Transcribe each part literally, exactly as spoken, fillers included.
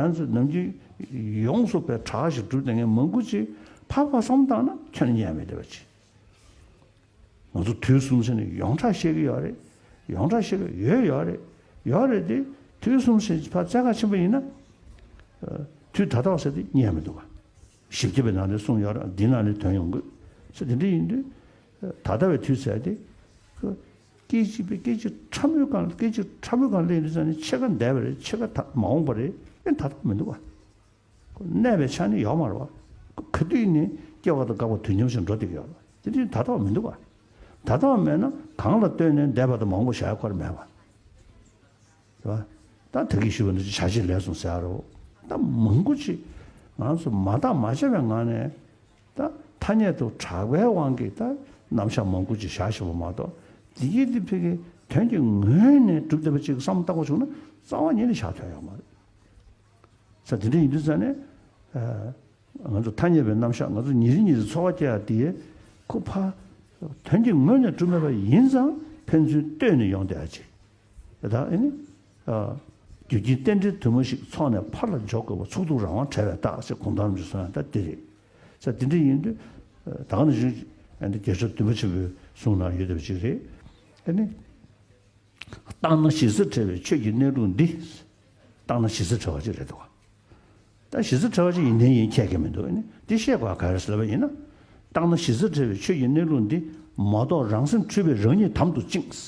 ང་ཚོས་ནམ་རྒྱུན་ཡོངས་སུ་པའི་གྲགས་ཤིག་བསྒྲུབས་བསྡད་མཁན་མང་པོ་ཅིག་ཕར་ཕར་བསམ་བཏང་ན་ཁྱོན་ནས་རྙེད་མི་བདེ་བ་ཅིག་ང་ཚོ་དུས་གསུམ་ཆ་ནས་ཡོངས་གྲགས་བཤད་ཀྱི་ཡོད་རེད། ཡོངས་གྲགས་བཤད་ཀྱི་ཡོད་ཡོད་རེད། ཡོད་རེད་དེ། དུས་གསུམ་ཆ་ཕར་བཙལ་ག་ཕྱིན་པ་ཡིན་ན། ཨ། དུས་ད་ལྟ་བ་ཟེར་དེ་རྙེད་མི་འདུག་ག་བཞི་བརྒྱ་པའི་ནང་ནས་གསུངས་ཡོད་རེད། འདི་ནང་ནས་ཐོན་ཡོང་གི་ཟེར། དེ་འདྲ་ཡིན་དུས། ད་ལྟ་བའི་དུས་ཟེར་དེ། སྐད་ཅིག་པའི་སྐད་ཅིག་ཕྲ་མོའི་སྒང་སྐད་ཅིག་ཕྲ་མོའི་སྒང་སླེབས་ཡོང་དུས་ཙང་ནས་ཕྱེད་ཀ་འདས་པ་རེད། ཕྱེད་ཀ་ད་མ་འོངས་པ་རེད། ཨེ་ད་ལྟ་བ་མི་འདུག་ག་གནས་པའི་ཆ་ནས་ཡོད་མ་རེད་བ། ག་དུས་ནས་སྐྱེ་བ་དང་འགག་པ་དུས་མཉམ་ཞིག་འགྲོ་བསྡད་ཀྱི་ཡོད་རེད། དེ་དུས་ད་ལྟ་བ་མི་འདུག་ག་ད་ལྟ་བ་མེད་ན་གང་ལ་ལྟོས་ནས་འདས་པ་དང་མ་འོངས་པ་བཞག་ཡ་ཁོ་རང་མེད་པ། རེད་བ། ད་ད་གིན་ཞུས་པ་འདྲ་ཅིག་བྱ་བྱེད་ལས་གསུམ་ཟེར་ཡ་རེད་བ། ད་མང་པོ་ཅིག་ང་ཚོ་མ་བརྟགས་མ་དཔྱད་པའི་ངང་ནས། ད་ཐ་སྙད་དུ་གྲགས་པའི་དབང་གིས་ད་རྣམ་གཞག་མང་པོ་ཅིག་བཞག་བཞག་པ་མ་གཏོགས། འདི་གི་འདི་ཕ་གིའི་དོན་གྱི་ངོས་ནས་གྲུབ་བསྡད་པ་ཅིག་བསམ་བཏང་བ་བྱུང་ན་རྩ་བ་ཉིད་ནས་བཞག་ཐུབ་ཡོད་མ་རེད། ས་དེ་འདྲ་ཡིན་དུས་ཙང་ནས། ཨ། ང་ཚོ་ཐ་སྙད་པའི་རྣམ་གཞག་ང་ཚོ་ཉིན་རེ་ཉིན་རེ་ཚོར་བ་སྐྱེ་ཡ་དེ་ཁོ་ཕ་དོན་གྱི་ངོས་ནས་གྲུབ་མེད་པ་ཡིན་ཙང་ཕན་ཚུན་ལྟོས་ནས་ཡོང་བསྡད་ཡ་ཅིག་ད་ཨེ་ནི། ཨ། རྒྱུ་རྐྱེན་རྟེན་འབྲེལ་དུ་མ་ཞིག་ཚོགས་ནས་ཕར་ལ་འཇོག་དགོས་པ། ཚོགས་དུས་རང་དབང་བྲལ་བའི་རྟགས་ཞེས་གུང་ཐང་རིན་པོ་ཆེས་གསུངས་ཡ་ད་དེ་རེད། ས་དེ་འདྲ་ཡིན་དུས། ད་ག་ནང་བཞིན་ཨ་ནི་རྒྱལ་སྲས་བདུན་པོ་ཆེན་པོའི་གསུང་ནང་ཡོད་བསྡད་པ་ཅིག་རེད། ཨེ་ནི། བརྟགས་ན་གཞི་རྩ་བྲལ་བའི་ཆོས་ཀྱི་གནས་ལུགས་འདི། བརྟགས་ན་གཞི་རྩ་བྲལ་བ་ཅིག་རེད་འདུག་ག་ད་གཞི་རྩ་བྲལ་བ་ཅིག་ཡིན་ནའི་ཡིན་ཁྱད་ཀྱང་མི་འདུག་ཨེ་ནི་འདི་བཤད་དགོས་ག་རེ་ཟེར་ལབ་པ་ཡིན་ན། བརྟགས་ན་གཞི་རྩ་བྲལ་བའི་ཆོས་ཀྱི་གནས་ལུགས་འདི། མ་རྟོགས་རང་སེམས་འཁྲུལ་པས་རང་ཉིད་དམ་དུ་བཅིངས།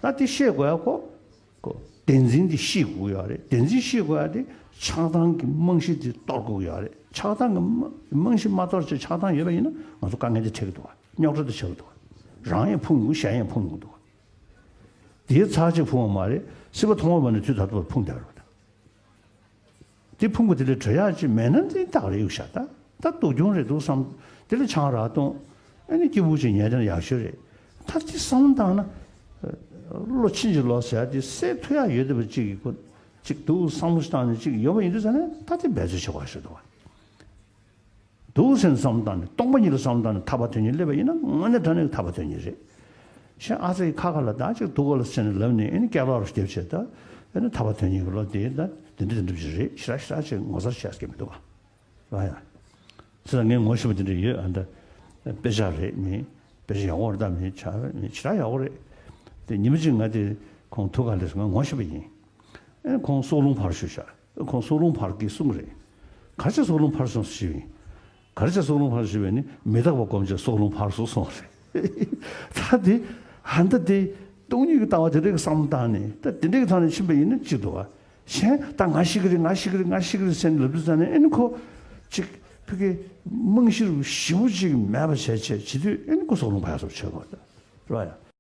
ད་འདི་བཤད་དགོས་ཡ་ཁོ། ཁོ་བདེན་འཛིན་འདི་ཤེས་དགོས་ཡོད་རེད། བདེན་འཛིན་ཤེས་དགོས་ཡ་དེ་ཆགས་སྡང་གི་རྨང་གཞི་འདི་གཏོར་དགོས་ཡོད་རེད། ཆགས་སྡང་གི་རྨང་རྨང་གཞི་མ་གཏོར་བྱས་ཆགས་སྡང་ཡོད་པ་ཡིན་ན་ང་ཚོ་དཀའ་ངལ་འདི་འཕྲད་ཀྱི་འདུག་ག་རྙོག་དྲ་འདི་ཆགས་ཀྱི་འདུག་ག་རང་ཡང་ཕུང་གི་འདུག་གཞན་ཡང་ཕུང་གི་འདུག་ག་དེའི་ཚར་གཅིག་ཕུང་བ་མ་རེད། སྲིད་པ་ཐོག་མ་བར་ནས་དུས་ད་ལྟ་བར་ཕུང་བསྡད་པ་རེད། དེ་ཕུང་པོ་དེ་ལས་གྲོལ་ཡག་ཅིག་མེད་ན་འདི་རྟགས་རེད་ཡོད་ཤག་ད་ད་སྡུག་གྱོང་རེད་འདུག་བསམ། དེ་ལས་ཆང་རག་བཏུང་། ཨ་ནི་སྐྱིད་པོ་ཅིག་ཉལ་བསྡད་ན་ཡག་ཤོས་རེད། ད་དེ་བསམ་བཏང་ན། བློ་ཕྱིན་ཅི་ལོག་ཟེར་ཡ་དེ་སེལ་ཐུབ་ཡག་ཡོད་བསྡད་པ་ཅིག་གི་ཁོ། ཅིག་འདུག་བསམ་བློ་ཞིག་བཏང་ནས་ཅིག་ཡོད་པ་ཡིན་དུས་ཙང་ནས་ད་དེ་འབད་རྩོལ་བྱེད་དགོས་ཤོས་འདུག་བ། འདུག་ཟེར་ནས་བསམ་བཏང་ནས་སྟོང་པ་ཉིད་ལ་བསམ་བཏང་ནས་ཐར་པ་དོན་གཉེར་སླེབས་པ་ཡིན་ན་དངོས་གནས་དྲང་གནས་ཀྱི་ཐར་པ་དོན་གཉེར་རེད། གཞན་ཨ་ཙི་ཁ་ཁ་ལ་ད་ཅིག་སྡུག་ག་ལ་ཟེར་ནས་ལབ་ནས་ཨེ་ནི་སྐྱེ་བ་རུ་བསྡད་བྱས་ད་ཨེ་ནི་ཐར་པ་དོན་གཉེར་གྱི་བློ་དེ་ད་དེ་འདྲ་དེ་འདྲ་ཅིག་རེད། ཞེ་དྲག་ཞེ་དྲག་ཅིག་ངོ་མཚར་ཆགས་ཀྱི་མི་འདུག་ག་ར་ཡ། ཚེ་ལ་ངས་ངོ་ཤེས་པ་དེ་འདྲ་ཡོད། ཨ་ད་དཔེ་ཆ་རེད་མིན། དཔེ་ཆ་ཡག་པོ་རེད། ད་མིན་ཆ་མིན་ཞེ་དྲག་ཡག་པོ་རེད། དེ་ཉི་མ་གཅིག་ང་དེ་ཁོང་ཐུག་ག་སླེབས་སོང་། ང་ངོ་ཤེས་པ་ཡིན། ཨེ་ཁོང་སྲོག་རླུང་འཕར་ཞུ་ཤག་ཁོང་སྲོག་རླུང་འཕར་གྱི་གསུང་རེད། ག་རེ་བྱས་སྲོག་རླུང་འཕར་སོང་ཞུས་ཡིན། ག་རེ་བྱས་སྲོག་རླུང་འཕར་ཞུས་པས་ནི་མི་རྟག་པ་སྒོམ་བྱས་སྲོག་རླུང་འཕར་སོང་གསུངས་རེད། ད་དེ་ཧ་ད་དེ་སྟོང་ཉིད་ཀྱི་ལྟ་བ་དེ་འདྲ་གི་བསམ་བློ་བཏང་ནས་ད་དེ་འདྲ་གི་ཐོག་ནས་ཕྱིན་པ་ཡིན་ན་གཅིག་འདུག་བ། གཞན་ད་ང་ཤི་གི་རེད། ང་ཤི་གི་རེད། ང་ཤི་གི་རེད་ཟེར་ནས་ལབ་དུས་ཙང་ནས་ཨེ་ནི་ཁོ་ཅིག་ཕ་གི་རྨང་གཞི་རུ་ཞེ་པོ་ཅིག་མེད་པ་བྱས་བྱས་བྱེད་དུས་ཨེ་ནི་ཁོ་སྲོག་རླུང་འཕར་སོང་བྱེད་དགོས་ད་རེད་བ་ཡ།